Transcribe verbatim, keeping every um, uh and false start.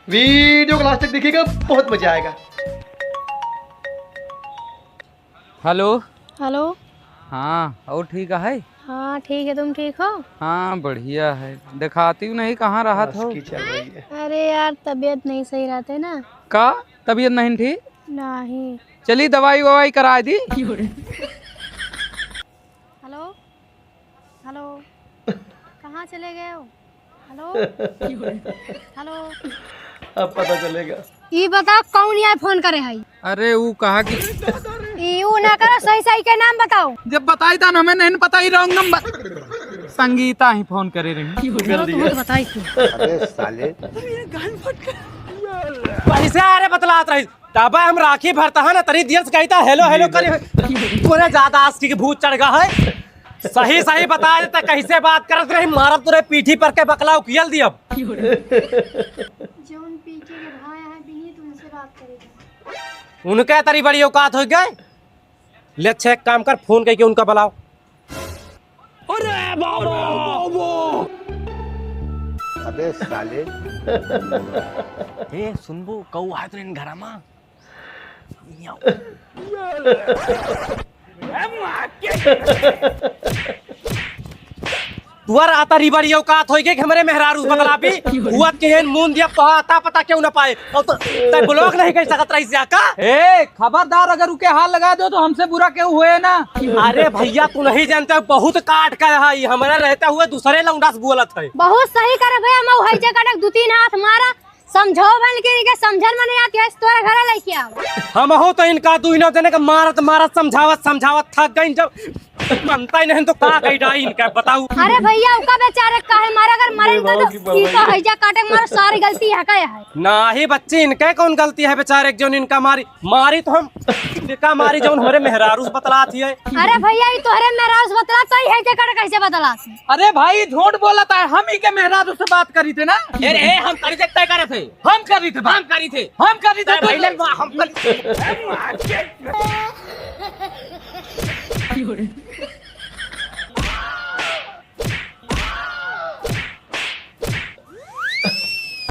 वीडियो को लास्ट तक देखिएगा, बहुत मजा आएगा। हेलो। हेलो। हाँ, और ठीक है? हाँ, ठीक है, तुम ठीक हो? हाँ, बढ़िया है। दिखाती हूँ नहीं, कहाँ रहत हो? की चल रही है? अरे यार, तबीयत नहीं सही रहते ना। का? तबीयत नहीं ठीक? नहीं। चली, दवाई ववाई करा दी। हेलो, हेलो, कहाँ चले गए हो? हेलो, हेलो। अब पता चलेगा। ई बताओ, कौन ये फोन करे है? अरे, ऊ कहा कि ई ऊ ना करो, सही सही के नाम बताओ। जब बताई था ना, हमें नहीं पता ही, रॉन्ग नंबर। संगीता ही फोन करे रही। चलो, तुमको तो बताई थी। अरे साले। पैसे आ रहे बतलात रही। तबे हम राखी भरता है ना, तनी देर से कहता, "हेलो, हेलो" करी। तोरे ज्यादा आस्ती के भूत चढ़ गया है। सही, सही बता देता, कैसे बात करत रही, मारब तोरे पीठी पर के बकला उकियल दियब। जौन पीके के भाई हैं, बिनी तुमसे बात करेगा। उनके तरी बड़ी औकात हो गए। ले, अच्छा, एक काम कर, फोन करके उनका बुलाओ। अरे बाबा! अबे साले। ए, सुनबो, कऊ है तो इन घरा मा? तुअर आता री बड़ी औकात होई के हमरे मेहरारू बतलाबी। हुआ के हेन मुंह दिया तो आता पता क्यों ना पाए। और तो तै ब्लॉक नहीं कर सकत रही से का? ए, खबरदार, अगर उके हाथ लगा दो तो हमसे बुरा क्यों हुए ना। अरे भैया, तू नहीं जानते, बहुत काट का है, हमारे रहते हुए दूसरे लौंडा से बोलत है। बहुत सही करे भैया, मैं वही जगह दू तीन हाथ मारा, समझो बन के, के समझन में नहीं आती है, तोरे घरे लेके आओ। हम हो तो इनका दू ही ना देने का मारत मारत, समझावत समझावत थक गई। जब मनता ही नहीं तो का कही डाई इनका, बताऊ। अरे भैया, उका बेचारे काहे मारे, अगर मरे तो, तो है जा काटे के मारो, सारी गलती है का है? नाही बच्ची, इनके कौन गलती है बेचारे, जो इनका मारी, मारी तो हम, इनका मारी जौन हमरे मेहरारू से बतलात ही है। अरे भैया, ई तोहरे मेहरारू से बतलात तो ही है, जेकर कैसे बतलात है? अरे भाई, झूठ बोलत है, हम ही के मेहरारू से बात करी थे ना। ए, ए, हम करी थे, तय करे थे। हम करी थे बात। हम करी थे। हम करी थे, तय तो भैया, हम करी थे।